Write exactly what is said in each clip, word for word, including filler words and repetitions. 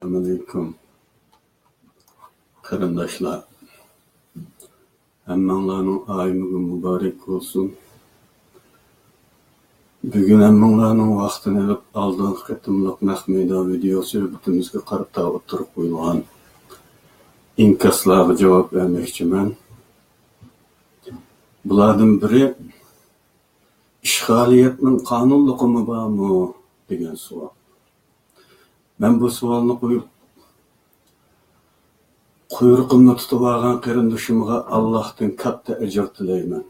ئەسسالامۇئەلەيكۇم، قېرىنداشلار. ھەممەڭلارنىڭ ئايىمىگۈن مۇبارەك بولسۇن. بۈگۈن ھەممەڭلارنىڭ ۋاقتىنى ئېلىپ، ئالدىنقى قېتىملىق نەق مەيدان ۋىدېئو سۆھبىتىمىزگە قارىتا ئوتتۇرىغا قويۇلغان ئىنكاسلارغا جاۋاب بەرمەكچىمەن. بۇلاردىن بىرى، ئىشغالىيەتنىڭ قانۇنلۇقىمۇ بارمۇ؟ دېگەن سوئال. مەن بۇ سوئالنى قويۇپ، قۇيرۇقۇمنى تۇتۇۋالغان قېرىندىشىمغا ئاللاھتىن كاتتا ئەجىر تىلەيمەن.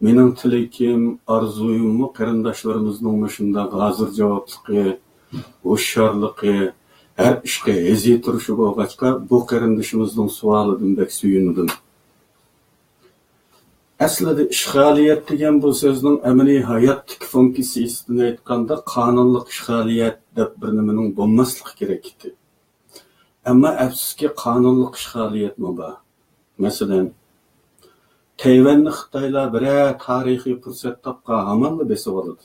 مېنىڭ تىلىكىم، ئارزۇيۇممۇ قېرىنداشلىرىمىزنىڭ مۇشۇنداق ھازىر جاۋابلىقى، ھوشيارلىقى، ھەر ئىشقا ھېزى تۇرۇشى بولغاچقا، بۇ قېرىندىشىمىزنىڭ سوئالىدىن بەك سۆيۈندۈم. ئەسلىدە ئىشغالىيەت دېگەن بۇ سۆزنىڭ ئەمەلىي ھاياتتىكى فۇنكسىيىسىدىن ئېيتقاندا، قانۇنلۇق ئىشغالىيەت دەپ بىر نېمىنىڭ بولماسلىقى كېرەك ئىدى. ئەمما ئەپسۇسكى، قانۇنلۇق ئىشغالىيەتمۇ بار. مەسىلەن، تەيۋەننى خىتايلار بىرەر تارىخىي پۇرسەت تاپقان ھامانلا بېسىۋالىدۇ.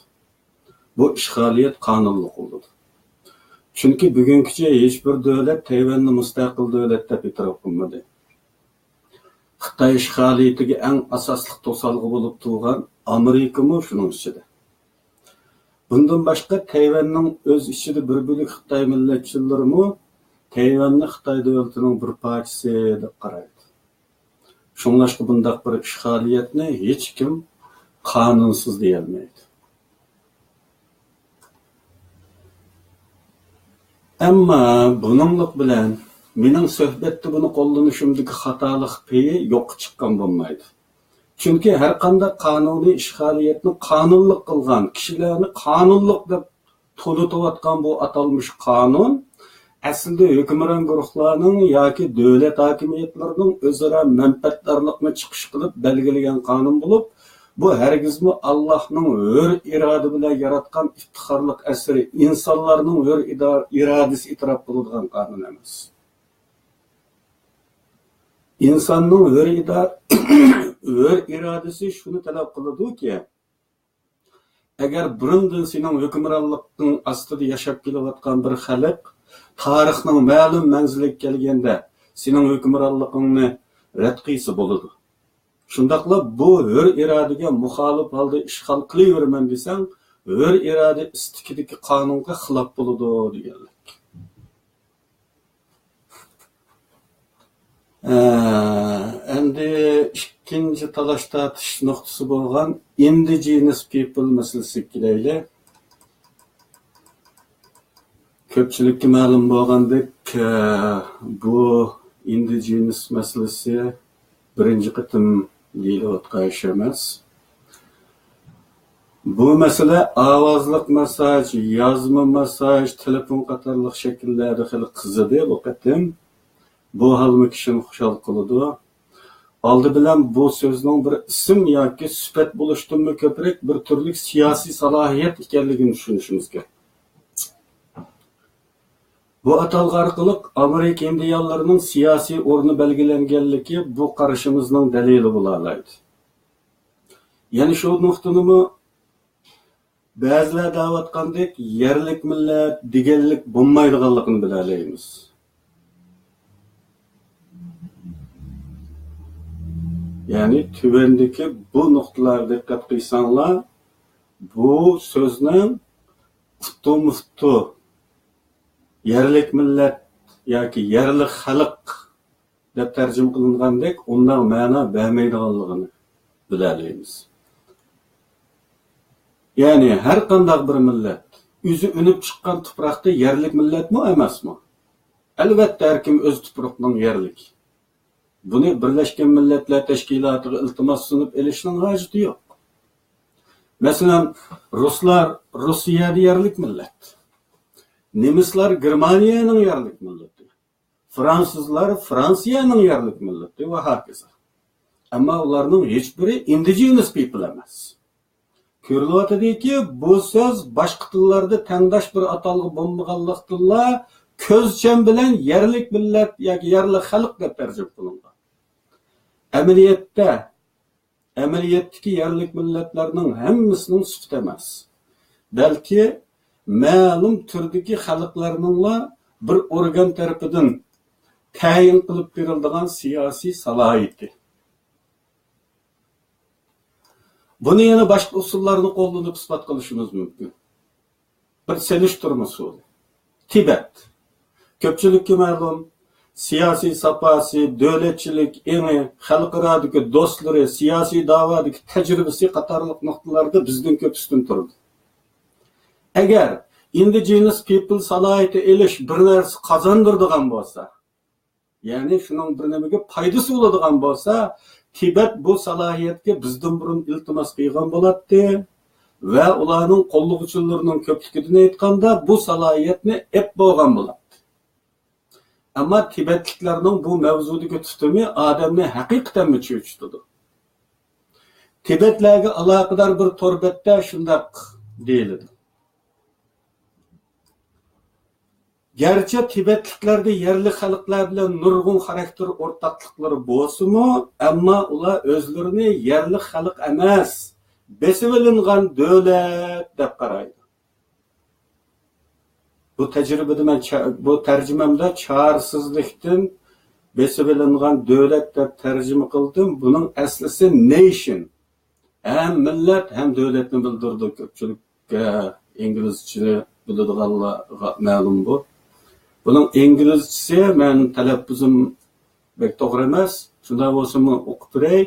بۇ ئىشغالىيەت قانۇنلۇق بولىدۇ. چۈنكى بۈگۈنگىچە ھېچبىر دۆلەت تەيۋەننى مۇستەقىل دۆلەت دەپ ئېتىراپ قىلمىدى. خىتاي ئىشغالىيىتىگە ئەڭ ئاساسلىق توسالغۇ بولۇپ تۇرغان ئامېرىكىمۇ شۇنىڭ ئىچىدە. بۇندىن باشقا، تەيۋەننىڭ ئۆز ئىچىدە بىر بۆلەك خىتاي مىللەتچىلىرىمۇ تەيۋەننى خىتاي دۆلىتىنىڭ بىر پارچىسى دەپ قارايدۇ. شۇڭلاشقا، بۇنداق بىر ئىشغالىيەتنى ھېچكىم قانۇنسىز دېيەلمەيدۇ. ئەمما بۇنىڭلىق بىلەن مېنىڭ سۆھبەتتە بۇنى قوللىنىشىمدىكى خاتالىق پېيى يوققا چىققان بولمايدۇ. چۈنكى ھەرقانداق قانۇنىي ئىشغالىيەتنى قانۇنلۇق قىلغان، كىشىلەرنى قانۇنلۇق دەپ تونۇتۇۋاتقان بۇ ئاتالمىش قانۇن ئەسلىدە ھۆكۈمران گۇرۇھلارنىڭ ياكى دۆلەت ھاكىمىيەتلىرىنىڭ ئۆزئارا مەنپەئەتدارلىقنى چىقىش قىلىپ بەلگىلىگەن قانۇن بولۇپ، بۇ ھەرگىزمۇ ئاللاھنىڭ ھۆر ئىرادە بىلەن ياراتقان ئىپتىخارلىق ئەسىرى، ئىنسانلارنىڭ ھۆر ئىدا-، ئىرادىسى ئېتىراپ قىلىدىغان قانۇن ئەمەس. ئىنساننىڭ ھۆر ئىدا-، ھۆر ئىرادىسى شۇنى تەلەپ قىلىدۇكى، ئەگەر بۇرۇندىن سېنىڭ ھۆكۈمرانلىقىڭ ئاستىدا ياشاپ كېلىۋاتقان بىر خەلق تارىخنىڭ مەلۇم مەنزىلىگە كەلگەندە سېنىڭ ھۆكۈمرانلىقىڭنى رەت قىلسا بولىدۇ. شۇنداقلا بۇ ھۆر ئىرادىگە مۇخالىپ ھالدا ئىشغال قىلىۋېرىمەن دېسەڭ، ھۆر ئىرادە ئىستىكىدىكى قانۇنغا خىلاپ بولىدۇ دېگەنلىك. ئە، ئەمدى ئىككىنچى تالاش تارتىش نۇقتىسى بولغان ئىندىجېنەس پىپل مەسىلىسىگە كېلەيلى. كۆپچىلىككە مەلۇم بولغاندەك، ئە، بۇ ئىندىجېنەس مەسىلىسى بىرىنچى قېتىم دېيىلىۋاتقان ئىش ئەمەس. بۇ مەسىلە ئاۋازلىق مېسساژ، يازما مېسساژ، تېلېفون قاتارلىق شەكىللەردە خېلى قىزىدى بۇ قېتىم. بۇ ھالمۇ كىشىنى خۇشال قىلىدۇ. ئالدى بىلەن بۇ سۆزنىڭ بىر ئىسىم ياكى سۈپەت بولۇشتىنمۇ كۆپرەك بىر تۈرلۈك سىياسىي سالاھىيەت ئىكەنلىكىنى چۈشىنىشىمىز كېرەك. بۇ ئاتالغۇ ئارقىلىق ئامېرىكا ئىندىيانلىرىنىڭ سىياسىي ئورنى بەلگىلەنگەنلىكى بۇ قارىشىمىزنىڭ دەلىلى بولالايدۇ. يەنە شۇ نۇقتىنىمۇ بەزىلەر دەۋاتقاندەك يەرلىك مىللەت دېگەنلىك بولمايدىغانلىقىنى بىلەلەيمىز. يەنى تۆۋەندىكى بۇ نۇقتىلارغا دىققەت قىلساڭلار، بۇ سۆزنىڭ ئۇتتۇمۇتتۇ يەرلىك مىللەت ياكى يەرلىك خەلق دەپ تەرجىمە قىلىنغاندەك ئۇنداق مەنا بەرمەيدىغانلىقىنى بىلەلەيمىز. يەنى ھەر قانداق بىر مىللەت ئۆزى ئۈنۈپ چىققان تۇپراقتا يەرلىك مىللەتمۇ ئەمەسمۇ؟ ئەلۋەتتە، ھەركىم ئۆز تۇپرىقىنىڭ يەرلىكى. بۇنى بىرلەشكەن مىللەتلەر تەشكىلاتىغا ئىلتىماس سۇنۇپ ئېلىشنىڭ ھاجىتى يوق. مەسىلەن، رۇسلار روسىيەدە يەرلىك مىللەت. نېمىسلار گېرمانىيەنىڭ يەرلىك مىللىتى. فرانسۇزلار فرانسىيەنىڭ يەرلىك مىللىتى ۋە ھاكازا. ئەمما ئۇلارنىڭ ھېچبىرى ئىندىجېنەس پىپل ئەمەس. كۆرۈلۈۋاتىدۇكى، بۇ سۆز باشقا تىللاردا تەڭداش بىر ئاتالغۇ بولمىغانلىقتىنلا، كۆزچەم بىلەن يەرلىك مىللەت ياكى يەرلىك خەلق دەپ تەرجىمە قىلىنغان. ئەمەلىيەتتە، ئەمەلىيەتتىكى يەرلىك مىللەتلەرنىڭ ھەممىسىنىڭ سۈپىتى ئەمەس، بەلكى مەلۇم تۈردىكى خەلقلەرنىڭلا بىر ئورگان تەرىپىدىن تەيىن قىلىپ بېرىلىدىغان سىياسىي سالاھىيىتى. بۇنى يەنە باشقا ئۇسۇللارنى قوللىنىپ ئىسپات قىلىشىمىز مۇمكىن. بىر سېلىشتۇرما ئۇسۇلى. تىبەت. كۆپچىلىككە مەلۇم، سىياسىي ساپاسى، دۆلەتچىلىك ئېڭى، خەلقئارادىكى دوستلىرى، سىياسىي داۋادىكى تەجرىبىسى قاتارلىق نۇقتىلاردا بىزدىن كۆپ ئۈستۈن تۇرىدۇ. ئەگەر ئىندىجېنس پىپل سالاھىيىتى ئېلىش بىر نەرسە قازاندۇرىدىغان بولسا، يەنى شۇنىڭ بىر نېمىگە پايدىسى بولىدىغان بولسا، تىبەت بۇ سالاھىيەتكە بىزدىن بۇرۇن ئىلتىماس قىلغان بولاتتى ۋە ئۇلارنىڭ قوللىغۇچىلىرىنىڭ كۆپلۈكىدىن ئېيتقاندا، بۇ سالاھىيەتنى ئېپ بولغان بولاتتى. ئەمما تىبەتلىكلەرنىڭ بۇ مەۋزۇدىكى تۇتۇمى ئادەمنى ھەقىقەتەنمۇ چۆچۈتىدۇ. تىبەتلەرگە ئالاقىدار بىر تور بەتتە شۇنداق دېيىلىدۇ. گەرچە تىبەتلىكلەردە يەرلىك خەلقلەر بىلەن نۇرغۇن خاراكتېر ئورتاقلىقلىرى بولسىمۇ، ئەمما ئۇلار ئۆزلىرىنى يەرلىك خەلق ئەمەس، بېسىۋېلىنغان دۆلەت دەپ قارايدۇ. بۇ تەجرىبىدە مەن چا-، بۇ تەرجىمەمدە چارىسىزلىكتىن بېسىۋېلىنغان دۆلەت دەپ تەرجىمە قىلدىم. بۇنىڭ ئەسلىسى نېيشن. ھەم مىللەت، ھەم دۆلەتنى بىلدۈرىدۇ. كۆپچىلىككە ئىنگلىزچە بىلىدىغانلارغا مەلۇم بۇ. بۇنىڭ ئىنگلىزچىسى، مەن تەلەپپۇزۇم بەك توغرا ئەمەس. شۇنداق بولسىمۇ ئوقۇپ بېرەي.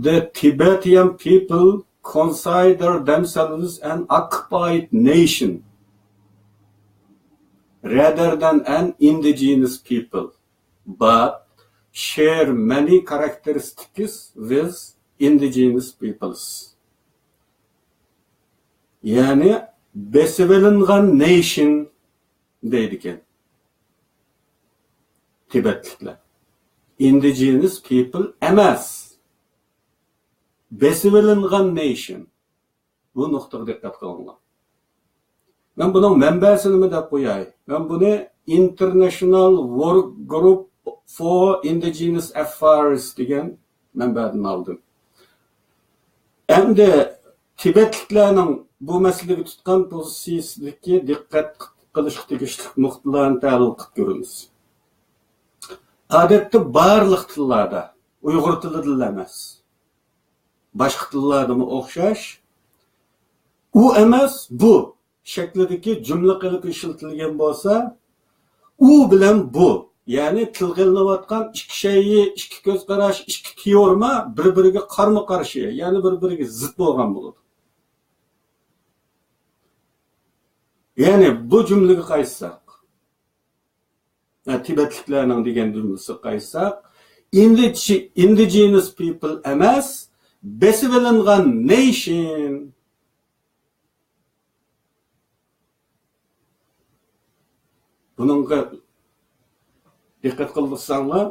The Tibetan people consider themselves an occupied nation rather than an indigenous people, but share many characteristics with indigenous peoples. يەنى بېسىۋېلىنغان نېيشن دەيدىكەن تىبەتلىكلەر. ئىندىجېنس پىپل ئەمەس. بېسىۋېلىنغان نېيشن. بۇ نۇقتىغا دىققەت قىلىڭلار. مەن بۇنىڭ مەنبەسىنى نېمە دەپ قوياي؟ مەن بۇنى International Work Group for Indigenous Affairs دېگەن مەنبەدىن ئالدىم. ئەمدى تىبەتلىكلەرنىڭ بۇ مەسىلىگە تۇتقان پوزىتسىيىسىدىكى دىققەت قىلىشقا تېگىشلىك نۇقتىلارنى تەھلىل قىلىپ كۆرىمىز. ئادەتتە بارلىق تىللاردا، ئۇيغۇر تىلىدىلا ئەمەس، باشقا تىللاردىمۇ ئوخشاش، ئۇ ئەمەس، بۇ شەكلىدىكى جۈملە قېلىپى ئىشلىتىلگەن بولسا، ئۇ بىلەن بۇ، يەنى تىلغا ئېلىنىۋاتقان ئىككى شەيئى، ئىككى كۆز قاراش، ئىككى تېئورېما بىر-بىرىگە قارمۇ-قارشى، يەنى بىر-بىرىگە زىت بولغان بولىدۇ. يەنى بۇ جۈملىگە قايتساق، ھە، تىبەتلىكلەرنىڭ دېگەن جۈملىسىگە قايتساق، ئىندىجېنس پىپل ئەمەس، بېسىۋېلىنغان نېيشن. بۇنىڭغا دىققەت قىلساڭلار،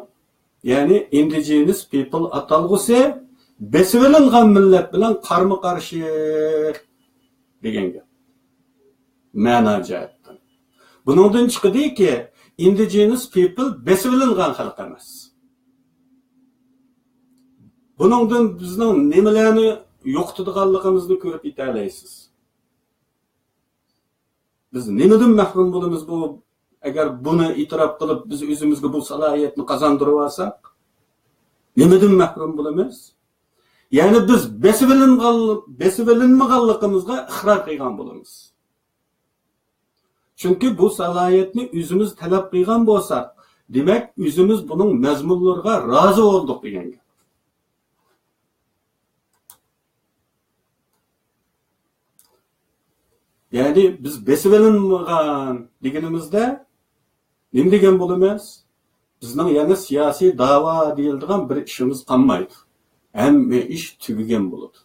يەنى ئىندىجېنس پىپل ئاتالغۇسى بېسىۋېلىنغان مىللەت بىلەن قارمۇ-قارشى دېگەن گەپ. مەنا جەھەتتىن. بۇنىڭدىن چىقىدۇكى، ئىندىجېنس پىپل بېسىۋېلىنغان خەلق ئەمەس. بۇنىڭدىن بىزنىڭ نېمىلەرنى يوقىتىدىغانلىقىمىزنى كۆرۈپ يېتەلەيسىز. بىز نېمىدىن مەھرۇم بولىمىز بۇ، ئەگەر بۇنى ئېتىراپ قىلىپ، بىز ئۆزىمىزگە بۇ سالاھىيەتنى قازاندۇرۇۋالساق؟ نېمىدىن مەھرۇم بولىمىز؟ يەنى بىز بېسىۋېلىنغان، بېسىۋېلىنمىغانلىقىمىزغا ئىقرار قىلغان بولىمىز. چۈنكى بۇ سالاھىيەتنى ئۆزىمىز تەلەپ قىلغان بولساق، دېمەك، ئۆزىمىز بۇنىڭ مەزمۇنلىرىغا رازى بولدۇق دېگەن گەپ. يەنى بىز بېسىۋېلىنمىغان دېگىنىمىزدە نېمە دېگەن بولىمىز؟ بىزنىڭ يەنە سىياسىي داۋا دېيىلىدىغان بىر ئىشىمىز قالمايدۇ. ھەممە ئىش تۈگىگەن بولىدۇ.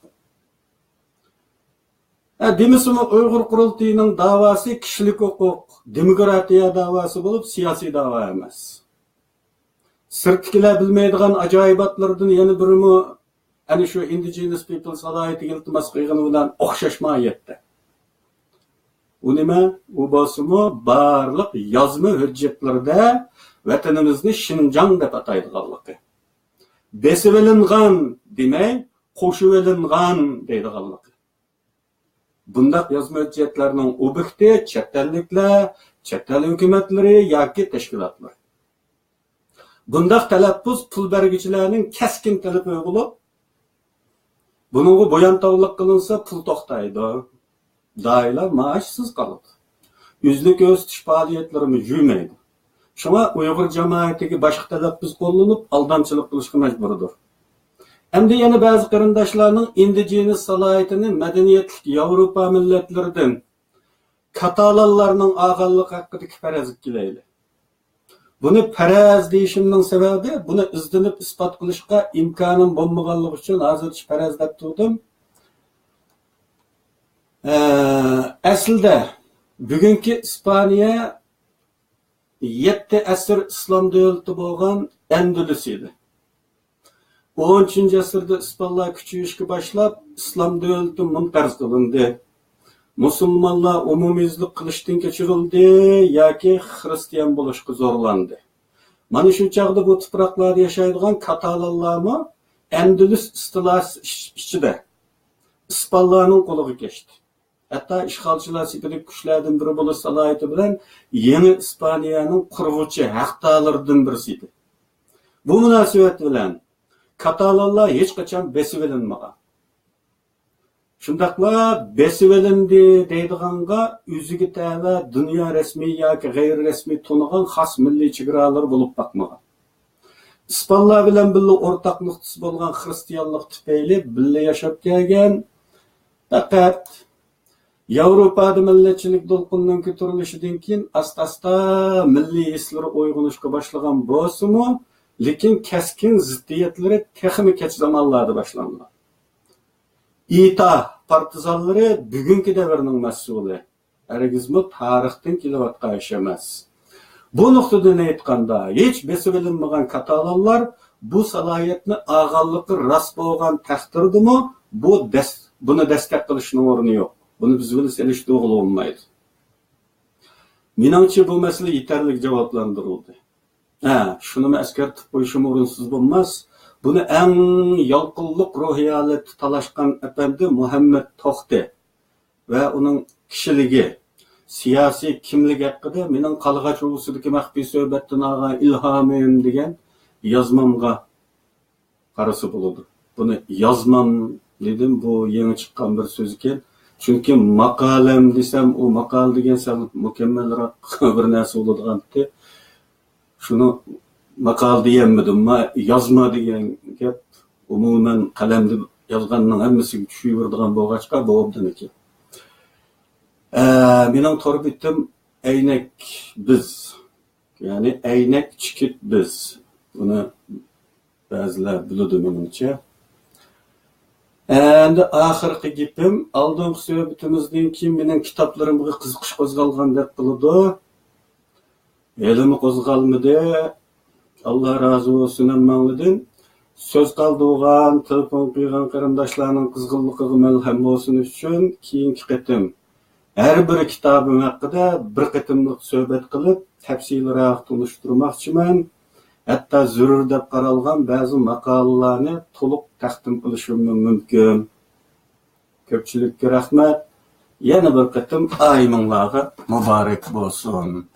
ھە، دېمىسىمۇ ئۇيغۇر قۇرۇلتىيىنىڭ داۋاسى كىشىلىك ھوقۇق، دېموكراتىيە داۋاسى بولۇپ، سىياسىي داۋا ئەمەس. سىرتتىكىلەر بىلمەيدىغان ئاجايىباتلىرىدىن يەنە بىرىمۇ ئەنە شۇ ئىندىجېنس پىپل سالاھىيىتىگە ئىلتىماس قىلغىنى بىلەن ئوخشاش ماھىيەتتە. ئۇ نېمە؟ ئۇ بولسىمۇ بارلىق يازما ھۆججەتلىرىدە ۋەتىنىمىزنى شىنجاڭ دەپ ئاتايدىغانلىقى، بېسىۋېلىنغان دېمەي، قوشۇۋېلىنغان دەيدىغانلىقى. بۇنداق يازما ھۆججەتلەرنىڭ ئوبيېكتى چەت ئەللىكلەر، چەت ئەل ھۆكۈمەتلىرى ياكى تەشكىلاتلىرى. بۇنداق تەلەپپۇز پۇل بەرگۈچىلەرنىڭ كەسكىن تەلىپى بولۇپ، بۇنىڭغا بۇيانتاۋلىق قىلىنسا، پۇل توختايدۇ. دائىرە مائاشسىز قالىدۇ. ئۈزلۈك كۆرسىتىش پائالىيەتلىرىمۇ يۈرمەيدۇ. شۇڭا ئۇيغۇر جامائىتىگە باشقا تەلەپپۇز قوللىنىپ، ئالدامچىلىق قىلىشقا مەجبۇردۇر. ئەمدى يەنە بەزى قېرىنداشلارنىڭ ئىندىجېنىس سالاھىيىتىنى مەدەنىيەتلىك ياۋروپا مىللەتلىرىدىن، كاتالانلارنىڭ ئالغانلىقى ھەققىدىكى پەرەزگە كېلەيلى. بۇنى پەرەز دېيىشىمنىڭ سەۋەبى، بۇنى ئىزدىنىپ ئىسپات قىلىشقا ئىمكانىم بولمىغانلىقى ئۈچۈن ھازىرچە پەرەز دەپ تۇردۇم. ئە، ئەسلىدە بۈگۈنكى ئىسپانىيە يەتتە ئەسىر ئىسلام دۆلىتى بولغان ئەندىلۇس ئىدى. ئون ئۈچىنچى ئەسىردە ئىسپانلار كۈچىيىشكە باشلاپ، ئىسلام دۆلىتى مۇنقەرز قىلىندى. مۇسۇلمانلار ئومۇميۈزلۈك قىلىچتىن كەچۈرۈلدى ياكى خىرىستىيان بولۇشقا زورلاندى. مانا شۇ چاغدا بۇ تۇپراقلاردا ياشايدىغان كاتالانلارمۇ ئەندىلۇس ئىستىلاسى ئىچ-، ئىچىدە ئىسپانلارنىڭ قولىغا كەچتى. ھەتتا ئىشغالچىلار سېپىدىكى كۈچلەردىن بىرى بولۇش سالاھىيىتى بىلەن يېڭى ئىسپانىيەنىڭ قۇرغۇچى ھەقدارلىرىدىن بىرسى ئىدى. بۇ مۇناسىۋەت بىلەن كاتالانلار ھېچقاچان بېسىۋېلىنمىغان. شۇنداقلا بېسىۋېلىندى دەيدىغانغا ئۆزىگە تەۋە دۇنيا رەسمىي ياكى غەيرىي رەسمىي تونۇغان خاس مىللىي چېگرالىرى بولۇپ باقمىغان. ئىسپانلار بىلەن بىللە ئورتاق نۇقتىسى بولغان خىرىستىيانلىق تۈپەيلى بىللە ياشاپ كەلگەن. پەقەت ياۋروپادا مىللەتچىلىك دولقۇنىنىڭ كۆتۈرۈلۈشىدىن كېيىن ئاستا-ئاستا مىللىي ھېسلىرى ئويغىنىشقا باشلىغان بولسىمۇ، لېكىن كەسكىن زىددىيەتلىرى تېخىمۇ كەچ زامانلاردا باشلانغان. ئېتا پارتىزانلىرى بۈگۈنكى دەۋرنىڭ مەھسۇلى، ھەرگىزمۇ تارىختىن كېلىۋاتقان ئىش ئەمەس. بۇ نۇقتىدىن ئېيتقاندا، ھېچ بېسىۋېلىنمىغان كاتالانلار بۇ سالاھىيەتنى ئالغانلىقى راست بولغان تەقدىردىمۇ بۇ دەس-، بۇنى دەستەك قىلىشنىڭ ئورنى يوق. بۇنى بىز بىلەن سېلىشتۇرغىلى بولمايدۇ. مېنىڭچە، بۇ مەسىلە يېتەرلىك جاۋابلاندۇرۇلدى. ھە، شۇنىمۇ ئەسكەرتىپ قويۇشۇم ئورۇنسىز بولماس. بۇنى ئەڭ يالقۇنلۇق روھىي ھالەتتە تالاشقان ئەپەندى مۇھەممەد توختى ۋە ئۇنىڭ كىشىلىكى، سىياسىي كىملىكى ھەققىدە مېنىڭ قالغاچ ئوۋىسىدىكى مەخپىي سۆھبەتتىن ئالغان ئىلھامىم دېگەن يازمامغا قارىسا بولىدۇ. بۇنى يازمام دېدىم، بۇ يېڭى چىققان بىر سۆز ئىكەن. چۈنكى ماقالەم دېسەم، ئۇ ماقالە دېگەن سەل مۇكەممەلرەك بىر نەرسە بولىدىغانتى. شۇنى ماقالە دېيەلمىدىم، ما-، يازما دېگەن گەپ ئومۇمەن قەلەمدە يازغاننىڭ ھەممىسىگە چۈشۈۋېرىدىغان بولغاچقا، بۇ ئوبدان ئىكەن. ئە، مېنىڭ تور بېتىم ئەينەك بىز، يەنى ئەينەك چېكىت بىز. بۇنى بەزىلەر بىلىدۇ، مېنىڭچە. ئەمدى ئاخىرقى گېپىم، ئالدىنقى سۆھبىتىمىزدىن كېيىن مېنىڭ كىتابلىرىمغا قىزىقىش قوزغالغان دەپ بولىدۇ. ھېلىمۇ قوزغالمىدى. ئاللا رازى بولسۇن ھەممەڭلىدىن. سۆز قالدۇرغان، تېلېفون قىلغان قېرىنداشلارنىڭ قىزغىنلىقىغا مەلھەم بولسۇن ئۈچۈن، كېيىنكى قېتىم ھەر بىر كىتابىم ھەققىدە بىر قېتىملىق سۆھبەت قىلىپ، تەپسىلىيراق تونۇشتۇرماقچىمەن. ھەتتا زۆرۈر دەپ قارالغان بەزى ماقالىلەرنى تولۇق تەقدىم قىلىشىممۇ مۇمكىن. كۆپچىلىككە رەھمەت. يەنە بىر قېتىم ئايىمىڭلارغا مۇبارەك بولسۇن.